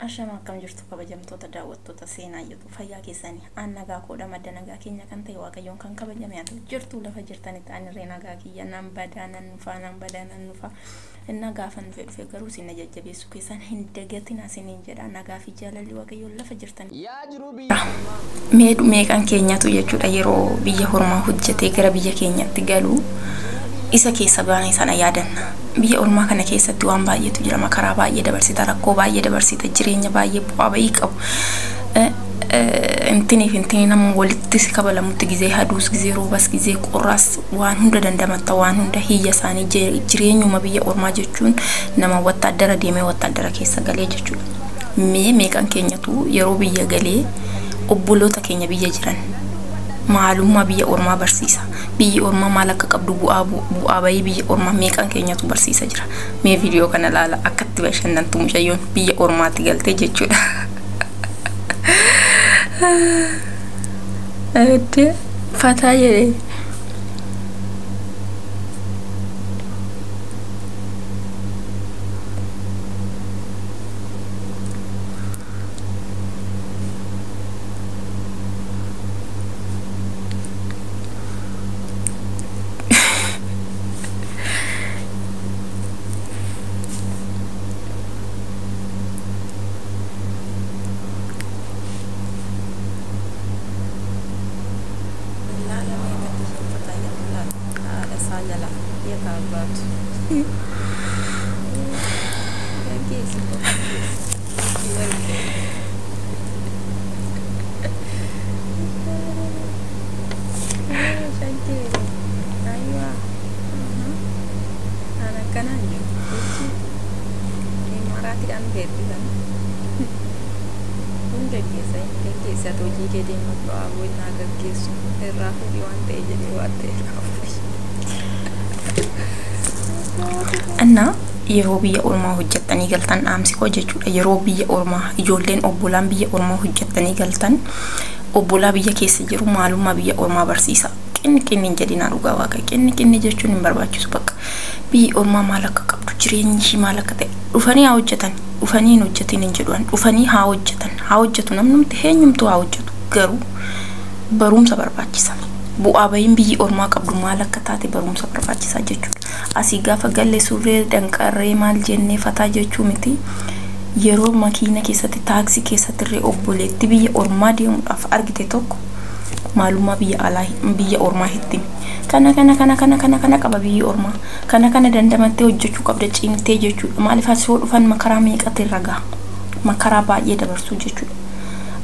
Ashama akkam jirtu kabajamtoota daawwattoota seenaa jedhu fayyaa keessanii aan nagaa koodha madda nagaa keenya kan ta'e waaqayyoon kan kabajame haa ta'u jirtu lafa jirtanitti aan irree nagaa kiyya nan badaa nan nufaa nan badaa nan nufaa innaa gaafa nufe dhufe garuu isin na jajjabeessuu keessan hin dagatinaa isiniin jedha nagaa fi jaalalli waaqayyoon lafa jirtan. Yaa jiruu biyya ormaa. Mee meeqan keenyatu jechuudha yeroo biyya hormaa hojjetee gara biyya keenyatti galu isa keessa baane sana yaadanna. Biyya ormaa kana keessatti waan baay'eetu jira. Makaraa baay'ee dabarsita, rakkoo baay'ee dabarsita, jireenya baay'ee bu'aa ba'ii qabu. Intinii fi intinii nama walitti si kabalamutti gizee haduus, gizee roobas, gizee qorraas waan hunda dandamatta, waan hunda hiyya isaanii jireenyuma biyya ormaa jechuun nama wattaaddara deemee wattaaddara keessa galee jechuudha. Mee meeqan keenyatu yeroo biyya galee obboloota keenya biyya jiran maalummaa biyya ormaa barsiisa. Biyyi ormaa maal akka qabdu bu'aa bu'aa bayii biyya ormaa meeqan keenyatu barsiisa jira. Mee viidiyoo kana ilaala akkatti bashannantu mucayyoon biyya ormaatti galtee jechuudha. Fataa jedhee. እና yeroo biyya ormaa hojjettanii galtan dhaamsi koo jechuudha. Yeroo biyya ormaa ijoolleen obbolaan biyya ormaa hojjettanii galtan obbolaa biyya keessa jiru maalummaa biyya ormaa barsiisa. Qinni qinni hin jedhinaa dhugaa waaqa. Qinni qinni jechuun hin barbaachisu bakka. Biyyi ormaa maal akka qabdu jireenyi ishii maal akka ta'e dhufanii haa hojjetan dhufanii hin hojjetin hin jedhuan dhufanii haa hojjetan haa hojjetu namnumti eenyumtu haa hojjetu garuu barumsa barbaachisa. Bu'aa bahiin biyyi ormaa qabdu maal akka taate barumsa barbaachisaa jechuudha. Asii gaafa galle surree danqarree maal jennee fataa jechuu miti. Yeroo makiina keessatti taaksii keessatti illee obboleetti biyya ormaa deemuudhaaf argite tokko maalummaa biyya alaa biyya ormaa hitti. Kana kana kana kana kana kana qaba biyyi ormaa. Kana kana dandamattee hojjechuu qabda cimtee jechuudha. Maaliif as yoo dhufan makaraa meeqatu irra gaha? Makaraa baay'ee dabarsuu jechuudha.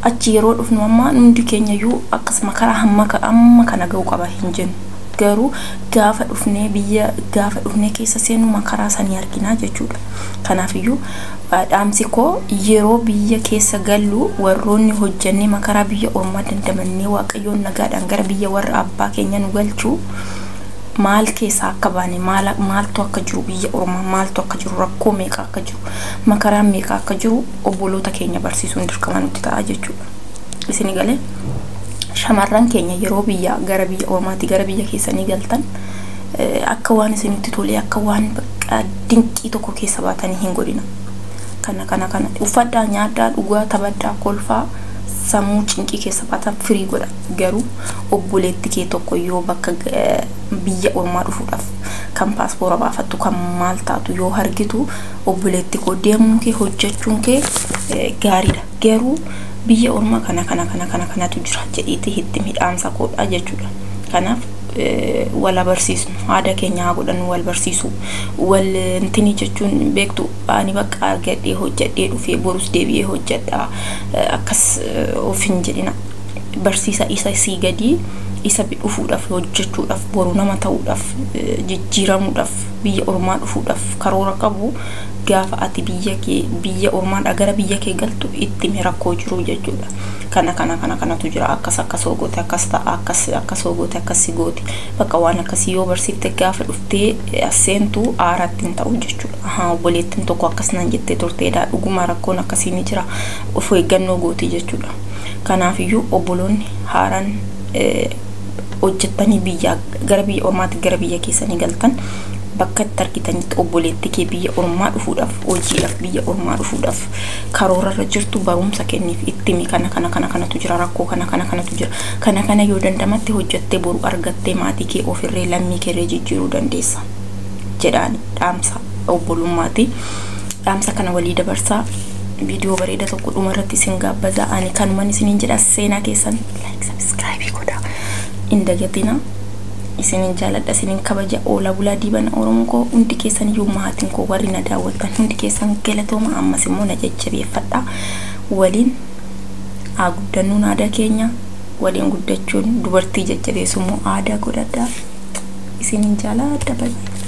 Achi yeroo dhufnu amma hundi keenya iyyuu akkasuma karaa hamma amma kana ga'u qaba hin jennu. Garuu gaafa dhufnee biyya gaafa dhufnee keessa seennu makaraa sanii arginaa jechuudha. Kanaafiyyuu dhaamsi koo yeroo biyya keessa gallu warroonni hojjennee makaraa biyya ormaa dandamannee waaqayyoon nagaadhaan gara biyya warra abbaa keenya nu galchuu maal keessa akka baane maaltu akka jiru biyya ormaa maaltu akka jiru rakkoo meeqa akka jiru makaraan meeqa akka jiru obboloota keenya barsiisuun dirqama nutti ta'a jechuudha. Isin galee shamarran keenya yeroo biyya gara biyya ormaatti gara biyya keessanii galtan akka waan isinitti tolee akka waan bakka dinqii tokko keessa baatanii hin godhina. Kana kana kana uffadhaa nyaadhaa dhugaa taphadhaa kolfaa sammuu cinqii keessa baatan firii godha. Garuu obboleetti kee tokko yoo bakka biyya ormaa dhufuudhaaf kan paaspoora baafattu kan maal taatu yoo argitu obboleetti koo deemuun kee hojjechuun kee gaariidha. Garuu biyya ormaa kana kana kana kana kanatu jira jedhiitii itti midhaamsa koodha jechuudha. Kanaaf wal barsiisnu aadaa keenya haa godhannu wal barsiisu wal intinii jechuun beektu ani bakka argadhee hojjedhee dhufee borus deebi'ee hojjedha akkas of hin jedhina. Barsiisa isa sii gadii isa dhufuudhaaf hojjechuudhaaf boru nama ta'uudhaaf jijjiiramuudhaaf biyya ormaa dhufuudhaaf karoora qabu gaafa ati biyya kee biyya ormaadhaa gara biyya kee galtu itti rakkoo jiru jechuudha. Kana kana kana kanatu jira akkas akkas goote akkas ta'a akkas akkas goote akkas si goote bakka waan akkasii yoo barsiifte gaafa dhuftee as seentu aaraatti hin ta'u jechuudha. Ahaa obboleettiin tokko akkas naan jettee turteedha dhuguma rakkoon akkasii ni jira of eeggannoo gooti jechuudha. Kanaafiyyuu obboloonni haaraan hojjettanii biyya gara biyya ormaatti gara biyya keessanii galtan Bakka itti argitanitti obboleetti kee biyya ormaa dhufuudhaaf, hojiidhaaf biyya ormaa dhufuudhaaf karoorarra jirtu barumsa kenniif, itti himi. Kana kana kana kanatu jira, rakkoo kana kana kanatu jira, kana kana yoo dandamatte hojjattee boru argattee maatii kee ofirree lammii keerree jijjiiruu dandeessa jedhaan dhaamsa obbolummaati. Dhaamsa kana walii dabarsaa. Viidiyoo bareeda tokko dhuma irratti isin gaabbaza. Ani kanuman isiniin jedha, seenaa keessan like, subscribe godhaa hin dagatina. Isinin jaaladha, isinin kabaja. Oolaa bulaa diibana. Oromoo koo hundi keessan iyyuu, maatiin koo warri na daawwattan hundi keessan galatooma. Ammas immoo na jajjabeeffadha. Waliin haa guddannuun aadaa keenya waliin guddachuun dubartii jajjabeessu immoo aadaa godhadha. Isinin jaaladha, baay'ee.